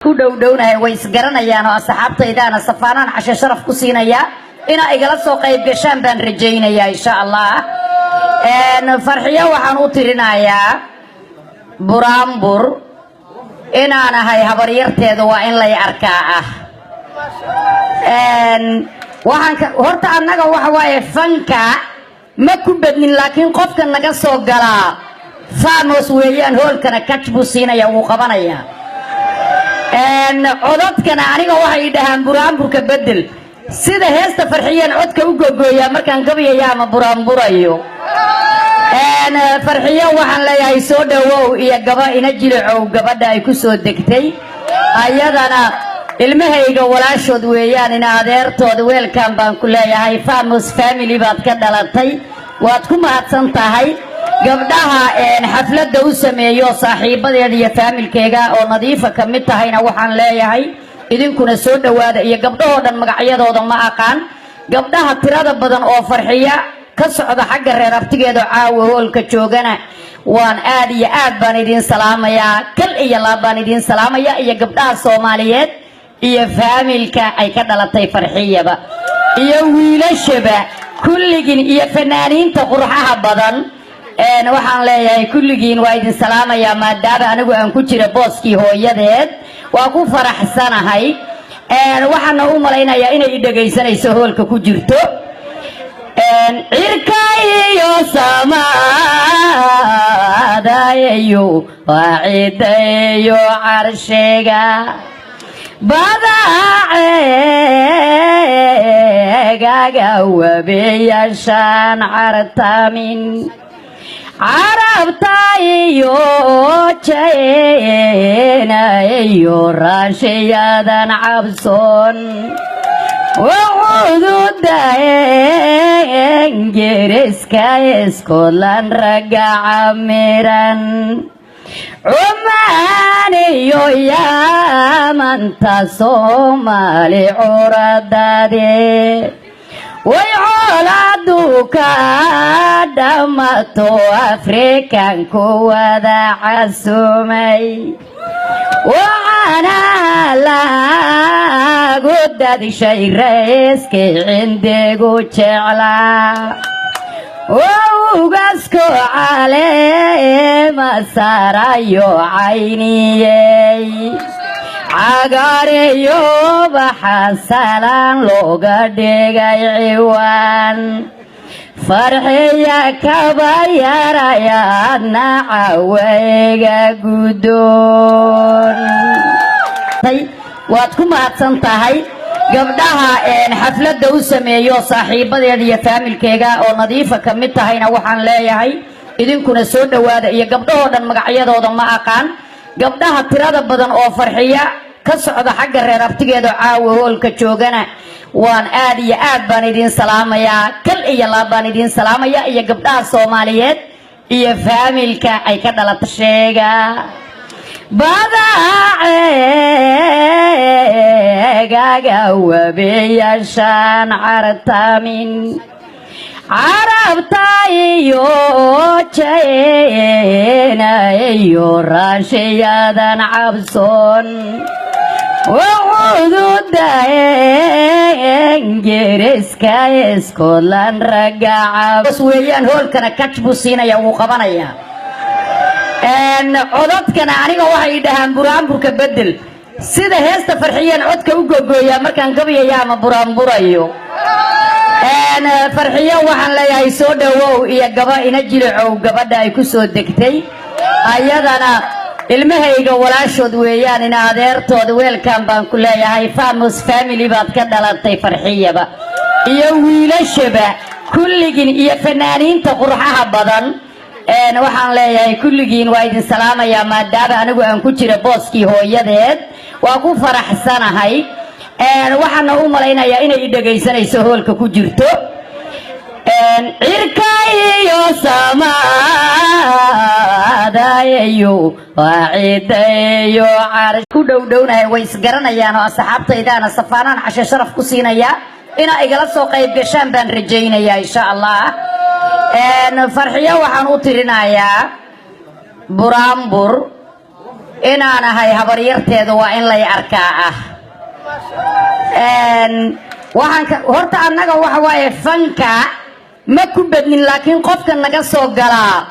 Ku dhowdhownahay, way isgaranayaan oo asxaabtaydaana safaanaan cashe sharaf ku siinayaa. Inaa igala soo qayb gashaan baan rajaynayaa, insha Allah. Farxiyo waxaan u tirinayaa buraanbur. Inaan ahay habaryarteeda waa in lay arkaa. Waxaan horta annaga waxa waaye fanka ma ku badnin, laakiin qofka naga soo galaa famous weeyaan. Hoolkana kaj buu siinaya, wuu qabanayaa. Codadkana aniga waxay dhahaan buraanburka bedel. Sida heesta Farxiyeen codka u gogooyaa markaan gabayaya ama buraanburayo. Farxiyo waxaan leeyahay soo dhowow, iyo gaba ina Jilicow, gabadha ay ku soo degtay, ayadana ilmahayga walaashood weeyaan, ina adeertooda. Welcome baan ku leeyahay. Famous family baad ka dhalatay, waad ku mahadsan tahay. Gabdhaha xafladda u sameeyo, saaxiibadeeda iyo faamilkeega oo Nadiifa ka mid tahayna, waxaan leeyahay idinkuna soo dhowaada. Iyo gabdhahoo dhan magacyadooda ma aqaan. Gabdhaha tirada badan oo Farxiya ka socda xagga reer abtigeeda caawa hoolka joogana, waan aad iyo aad baan idiin salaamayaa, kal iyo laab baan idiin salaamayaa, iyo gabdhaha Soomaaliyeed iyo faamilka ay ka dhalatay Farxiyaba iyo wiilashaba kulligiin iyo fanaaniinta qurxaha badan. Waxaan leeyahay kulligiin waa idin salaamayaa. Maadaama anigu aan ku jira booskii hooyadeed, waa ku faraxsanahay. Waxaana u malaynayaa inay i dhegaysanayso, hoolka ku jirto. Cirka iyo samaadayo waa cidayo carshiga badaceegaga wabiyashaan cartamin Carabta iyo Jayna iyo Raashiyadan cabsoon, wacududa Ingiriiska, Scotland, ragga camiran, Cumaan iyo Yaamanta, Soomaali curadade way colaadu ka dhammato, Afrikanku wada casumay, waxaana lagu dadshay rayskii cindigu jeclaa, ugasko caleema sarayo cayniyey, cagaariyo baxa salaan looga dhigay ciwaan. Farxiya kaba yarayaadna cawayga guddoon, waad ku mahadsan tahay. Gabdhaha xafladda u sameeyo, saaxiibadeeda iyo faamilkeega oo Nadiifa ka mid tahayna, waxaan leeyahay idinkuna soo dhowaada. Iyo gabdhahoo dhan magacyadooda ma aqaan. Gabdhaha tirada badan oo Farxiya ka socda xagga reer abtigeeda caawa hoolka joogana, waan aad iyo aad baan idiin salaamayaa, kal iyo laab baan idiin salaamayaa, iyo gabdhaha Soomaaliyeed iyo faamilka ay ka dhalata. Sheega badaceegaga wabiyashaan cartamin Carabta iyo Jayna iyo Raashiyadan cabsoon, wacududa Ingiriiska, Scotland, ragga weeyaan. Hoolkana kaj buu siinaya, wuu qabanayaa. Codadkana aniga waxay dhahaan buraanburka bedel. Sida heesta Farxiyeen codka u gogooyaa markaan gabayaya ama buraanburayo. Farxiyo waxaan leeyahay soo dhowow, iyo gaba ina Jilicow, gabadha ay ku soo degtay, ayadana ilmahayga walaashood weeyaan, ina adeertooda. Welcome baan ku leeyahay. Famous family baad ka dhalatay, Farxiyaba iyo wiilashaba kulligiin iyo fanaaniinta qurxaha badan. Waxaan leeyahay kulligiin waa idin salaamayaa. Maadaama anigu aan ku jira booskii hooyadeed, waa ku faraxsanahay. Waxaana u malaynayaa inay i dhegaysanayso, hoolka ku jirto. Cirka iyo samaadayo waa cidayo ku dhowdhownahay, way isgaranayaan oo asxaabtaydaana safaanaan cashe sharaf ku siinayaa. Inaa igala soo qayb gashaan baan rajaynayaa, insha Allah. Farxiyo waxaan u tirinayaa buraanbur. Inaan ahay habaryarteeda waa in lay arkaa. Waxaan horta annaga waxa waaye fanka ma ku badnin, laakiin qofka naga soo galaa.